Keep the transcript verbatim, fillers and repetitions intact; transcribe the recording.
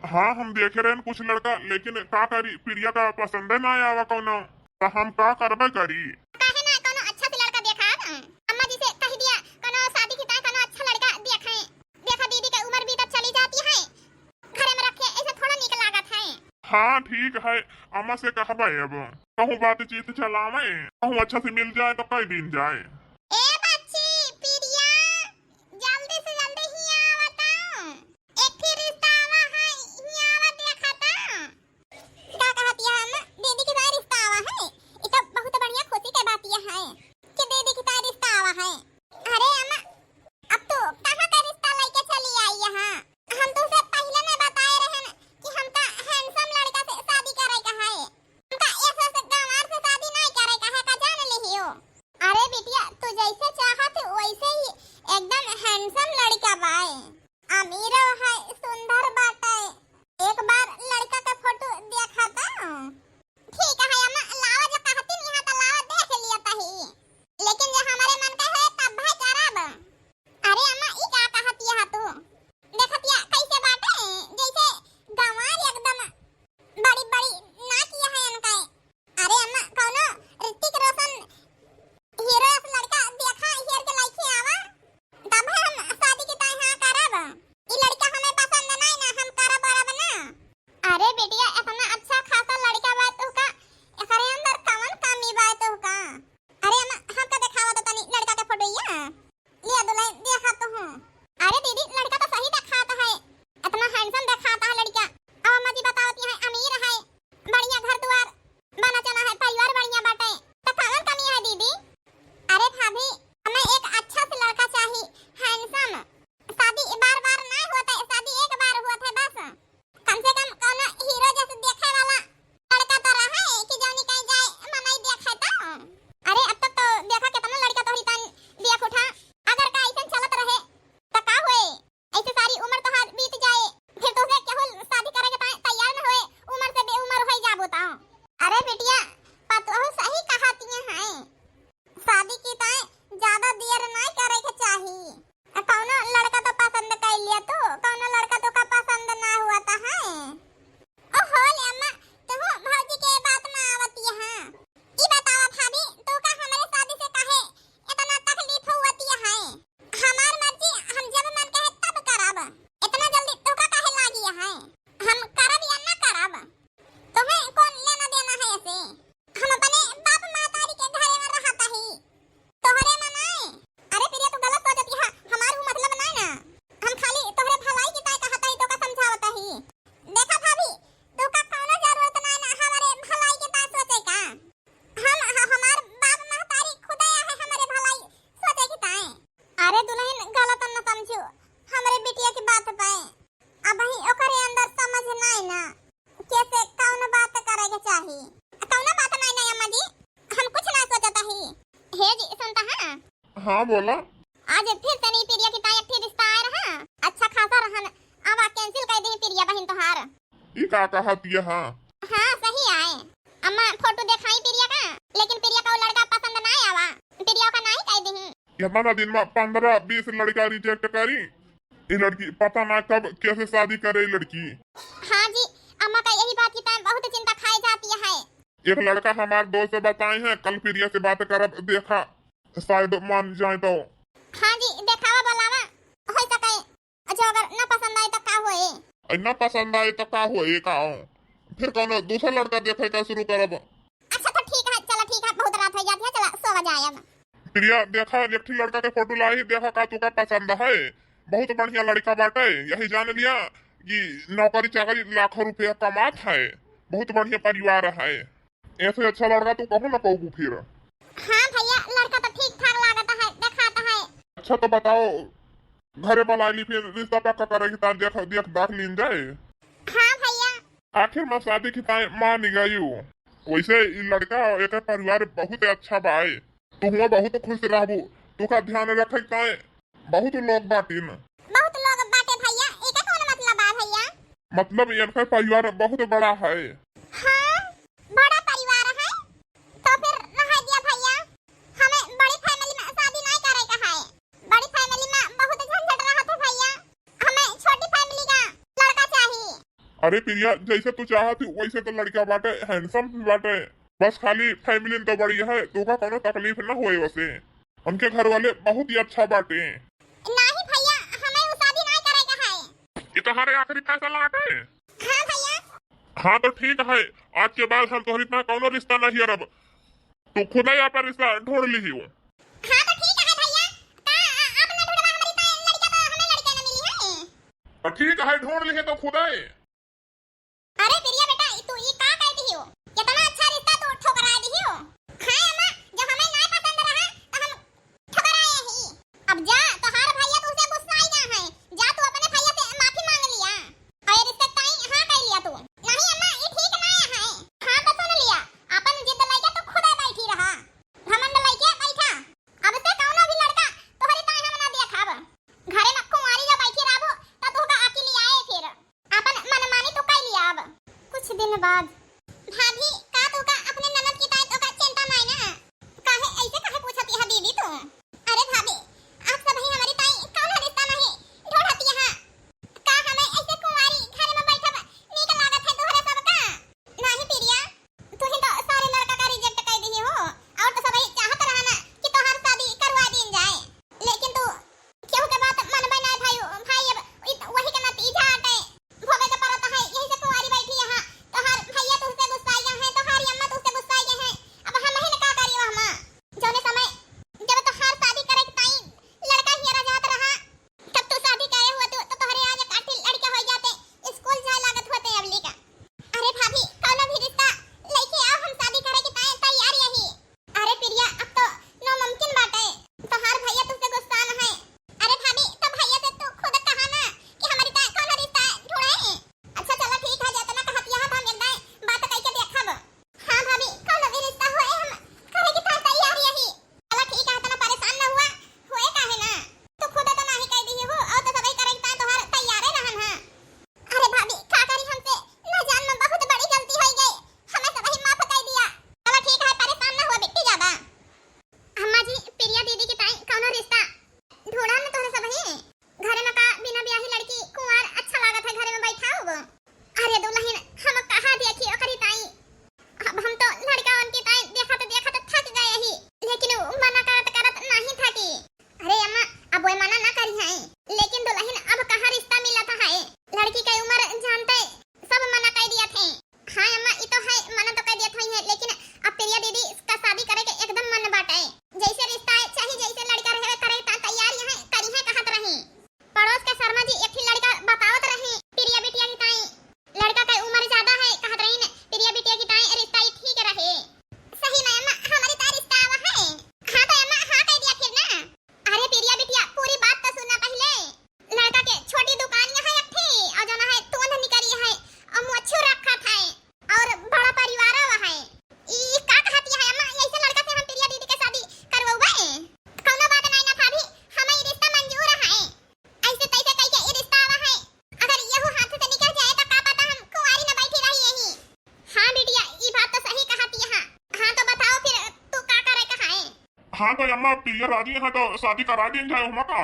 हाँ, हम देखे रहन कुछ लड़का, लेकिन का करी, प्रिया का पसंद ना आवा कौनो, तो हम का करबे करी। काहे ना कौनो अच्छा से लड़का देखा द। अम्मा जी से कह दिया, कौनो शादी की ताई कौनो अच्छा लड़का देखे। देखा दीदी के उम्र भी तो चली जाती है, घरे में रखे ऐसे थोड़ा नीक लागत है। हाँ, ठीक है, अम्मा से कहबे अब। कहूँ बातचीत चलावे, कहूँ अच्छा से मिल जाए तो कई दिन जाए। ए बच्ची, प्रिया, जल्दी से जल्दी हियाँ आवता। एक ठे रिश्ता आवा है, हियाँ आवा देखा ता। का कहत यह अम्मा, दीदी के ताई रिश्ता आवा है? ई तो बहुत बढ़िया खुशी के बात यह है कि दीदी के ताई रिश्ता आवा है। अरे अम्मा, अब तू कहाँ का रिश्ता लेके चली आई यहाँ? हम तुमसे पहले में बताए रहन कि हमका handsome लड़का से शादी करे का है। हमका ऐसे से गंवार से शादी नहीं करे का है, का जान लिहियो। अरे बिटिया, तू जैसे चाहत है वैसे ही एकदम handsome लड़का बाए। अमीरो है, सुंदर बाटे। एक बार लड़का के फोटो देखा ता। ठीक है अम्मा, लावा जो कहती नहीं है तो लावा देख लिया तही। लेकिन जो हमारे मन का है तब भाई करब। अरे अम्मा, ई का कहत यह तू? देखतिया कैसे बाटे, जैसे गंवार एकदम बड़ी बड़ी नाक यह है इनका। अरे अम्मा, कौनो ऋतिक रोशन हीरो अस लड़का देखा, हेर के लइके आवा, तब हम शादी के ताई हाँ करब। ई लड़का हमें पसंद नहीं ना, हम करब बरब ना। अरे बिटिया, इतना अच्छा खासा लड़का बा तोहका, एकरे अंदर कवन कमी बा तोहका? अरे अम्मा, हमका देखावा तो तनी लड़का के फोटोइया। लिया दुल्हन, देखा तो हूँ। अरे दीदी, लड़का तो सही देखात है, इतना handsome देखात है लड़का। अब अम्मा जी बतावत है अमीर है, बढ़िया घर दुआर बना चला है, परिवार बढ़िया बाटे, तो कवन कमी है दीदी? अरे भाभी, हमें एक अच्छा से लड़का चाही, handsome। शादी बार बार नहीं होता है, शादी एक बार हुआ था बस। कम से कम कौनो हीरो जैसे देखे वाला लड़का तो रहे कि जौनी कहीं जाए मनई देखे तो। अरे अब तक तो देखा कितना लड़का तोहरी तान देख उठा, अगर का ऐसन चलत रहे तो का होए? ऐसे सारी उम्र तोहार बीत जाए, फिर तोहसे केहू शादी करे के ताई तैयार न होए, उम्र से बेउम्र होई जाबो तो। अरे बिटिया, पतोहू सही कहतिया हैं, शादी की ताई ज्यादा देर नहीं करे के चाही। आ, कौनो लड़का तो पसंद कर लिया तू, कौनो लड़का तो का पसंद ना हुआ था है। ओहो ले अम्मा, तू भौजी के बात में आवती है। ई बतावा भाभी, तू का हमारे शादी से काहे इतना तकलीफ हुआती है? हमार मर्जी, हम जब मन कहे तब करब। इतना जल्दी तोका काहे लागी है? हम करब या ना करब, तुम्हें कौन लेना देना है ऐसे? हम अपने बाप महतारी के घरे में रहत ही, तोहरे में नाय। अरे प्रिया, तू गलत सोचत ही, हमार हूँ मतलब नाय ना। हम खाली तोहरे भलाई की ताय कहत ही, तोका समझावत ही। देखा भाभी, तोका कौनो जरूरत नाय ना हमारे भलाई की ताय सोचे का। हम ह-, हमार बाप महतारी खुदे आहे हमरे भलाई सोचे की ताय। अरे दुल्हन, गलत न समझू हमरे बिटिया की बात पे। अबही ओकरे अंदर समझ नाय ना, कैसे कौन बात करे के चाही। कौनो बात नाय ना अम्मा जी, हम कुछ ना सोचत ही। हे जी, सुनता है? हाँ, बोला। आज फिर तनी प्रिया की ताई एक ठे रिश्ता आए रहा, अच्छा खासा रहन, अब cancel कर दे प्रिया बहिन तोहार। ई का कहत ये? हाँ। हाँ, सही आए। अम्मा, फोटो देखाई प्रिया का, लेकिन प्रिया का वो लड़का पसंद ना आवा, प्रिया का नाही कह दही। इतना दिन में पन्द्रह बीस लड़का reject करी, ये लड़की पता ना कब कैसे शादी करे ये लड़की। हाँ जी, अम्मा का यही बात की ताई बहुत चिंता खाए जाती है। एक लड़का हमार दोस्त बताए हैं, कल प्रिया से बात करब, देखा शायद मान जाए तो। हाँ जी, देखावा बोलावा, हो सके। अच्छा, अगर ना पसंद आए तो का होए? अरे ना पसंद आए तो का होए का हो? फिर कौनो दूसरा लड़का देखे का शुरू करब। अच्छा तो ठीक है, चला ठीक है, बहुत रात हो जाती है, चला सोवा जाए अब। प्रिया, देखा एक ठे लड़का के फोटो लाई, देखा का तुका पसंद है। बहुत बढ़िया लड़का बाटे, यही जान लिया कि नौकरी चाकरी लाखों रुपया कमात है, बहुत बढ़िया परिवार है। ऐसे अच्छा लड़का तू कहूँ ना पाऊबू फिर। हाँ भैया, लड़का तो ठीक ठाक लागत है, देखात है। अच्छा तो बताओ, घरे बुला ली फिर रिश्ता पक्का करे की तार देख, देख दाख लीन जाए। हाँ भैया। आखिर में शादी की ताए मान गयू। वैसे ई लड़का एक परिवार बहुत अच्छा बाए, तू हुआ बहुत खुश रहबू, तू का ध्यान रखे ताए बहुत लोग बाटिन। बहुत लोग बाटे भैया, एका कौन मतलब बा भैया? मतलब इनका परिवार बहुत बड़ा है। हाँ, बड़ा परिवार है, तो फिर रह दिया भैया, हमें बड़ी family में शादी नहीं करे का है, बड़ी family में बहुत झंझट रहत है भैया, हमें छोटी family का लड़का चाहिए। अरे प्रिया, जैसे तू चाहत ही वैसे तो लड़का बाटे, handsome भी बाटे, बस खाली family तो बढ़िया है, तोका कौनो तकलीफ ना होए वसे। उनके घर वाले बहुत ही अच्छा बाटे। नहीं भैया, हमें वो शादी नहीं करे का है। ये तुम्हारे आखिरी फैसला बाटे? हाँ भैया। हाँ तो ठीक है, आज के बाद हम तोहरी इतना कौनो रिश्ता नहीं करब, तू खुदे आपन रिश्ता ढूंढ लिहियो। हाँ तो ठीक है भैया, का आ-, आप ना ढूंढबा हमारी ताई लड़का तो हमें लड़का ना मिली है। तो ठीक है, ढूंढ लिहे तो खुदे। अरे प्रिया बेटा, ई तू ई का कह दिहियो? कितना अच्छा रिश्ता तू ठुकरा दिहियो। हाँ अम्मा, जब हमें ना पसंद रहा तो हम ठुकराए ही। अब जा, तोहार भैया तुझसे गुस्सा आई गया है, जा तू अपने भैया से माफी मांग लिया। और ये रिश्ते ताई हाँ कह लिया तू। नहीं अम्मा, ये ठीक ना है। हाँ तो सुन लिया, अपन जिद लइके तू खुदा बैठी रहा, घमंड लइके बैठा। अब से कौनो भी लड़का तोहरी ताई हम ना देखब। घरे में कुंवारी जब बैठी रहबो, तब तोहका अकिल आए फिर। आपन मनमानी तू कइ लिया अब। कुछ दिन बाद। भाभी, का तोहका अपने ननद की ताई तोहका चिंता नाई ना? काहे ऐसे काहे पूछत यह दीदी तू? अरे भाभी, आप सब ही हमारी ताई कौन रिश्ता नहीं ढूंढत यहाँ? का हमें ऐसे कुंवारी घर में बैठब नीक लागत है तोहरे सब का? नहीं प्रिया, तू ही तो सारे लड़का का reject कर दी हो, और तो सब ही चाहत रहा ना कि तोहार शादी करवा दीन जाए, लेकिन तू केहू के बात मनबे नाय भाई, भाई अब इ त वही के नतीजा आटे, भोगे के पड़त है, यही से कुंवारी बैठी यहाँ। तोहार भैया तुझसे गुस्साई गए हैं, तोहारी अम्मा तुझसे गुस्साई गए हैं, अब हम ही न का करी हम। जौने समय जब तोहार शादी करे के ताई लड़का हियरा जात रहा, तब तू शादी करे हुआ तू तो तोहरे आज काठी लड़का हो जाते, स्कूल जाए लागत होते अब लिका। अरे भाभी, कौनो भी रिश्ता लेके आओ, हम शादी करे के ताई तैयार यही। अरे प्रिया, अब तो नामुमकिन बाटे, तोहार भैया तुझसे गुस्सा न है। अरे भाभी, तो भैया से तू खुद कहा ना कि हमारी ताई कौनो रिश्ता ढूंढे। अच्छा चला ठीक है, जितना कहत यहाँ हम एक दाई बात कह के देखब। हाँ भाभी, कौनो भी रिश्ता होए हम करे के ताई तैयार यही। चला ठीक है, इतना परेशान न हुआ, होए काहे ना। तू खुद तो नाही कह दी हो, और तो सबही करे के ताई तोहार तैयारे रहन है। अरे भाभी, का करी हमसे, ना जान में बहुत बड़ी गलती होई गई, हमें सबही माफ कर दिया। चला ठीक है, परेशान ना हुआ बिट्टी ज्यादा। अम्मा जी, प्रिया दीदी की ताई कौनो रिश्ता ढूंढा न तोहरे सबही। घरे में का बिना ब्याही लड़की कुंवार अच्छा लागत है घरे में बैठा हो? अरे दुल्हन, हम कहा देखी ओकरी ताई, अब हम तो लड़का उनकी ताई देखत देखत थक गए ही, लेकिन उ मना करत करत नहीं थकी। अरे अम्मा, अब वे मना ना करी हैं, लेकिन दुल्हन अब कहाँ रिश्ता मिलत है, लड़की के उम्र जानते सब मना कर दिया थे। हाँ अम्मा, ई तो है, मना तो कर दिया था ही है, लेकिन अब प्रिया दीदी का शादी करे के एकदम मन बाटे। जैसे रिश्ता है, चाहे जैसे लड़का रहे, करे ता तैयार यहाँ करी है कहत रही। पड़ोस के शर्मा जी एक ही लड़का बतावत रही प्रिया बिटिया की ताई, लड़का के उम्र ज्यादा है कहत रही न, प्रिया बिटिया की ताई रिश्ता ही ठीक रहे। सही में अम्मा, हमारी ताई रिश्ता आवा है। हाँ तो अम्मा, हाँ कह दिया फिर ना। अरे प्रिया बिटिया, पूरी बात तो सुना पहले। लड़का के छोटी दुकान यहाँ एक थी, और जो ना है तोंद निकरी है, और मुच्छू रखा था, और बड़ा परिवार है। ई का कहती है अम्मा, ऐसे लड़का से हम प्रिया दीदी के शादी करवावे? कौनो बात नहीं ना भाभी, हमें ई रिश्ता मंजूर है। ऐसे तैसे कह के ई रिश्ता आवा है, अगर यहू हाथ से निकल जाए तो का पता हम कुंवारी न बैठी रही यही। हाँ बिटिया, ई बात तो सही कहती है। हाँ तो बताओ फिर तू का करे का है? हाँ तो अम्मा, प्रिया राजी है तो शादी करा दी जाए, हुमा का?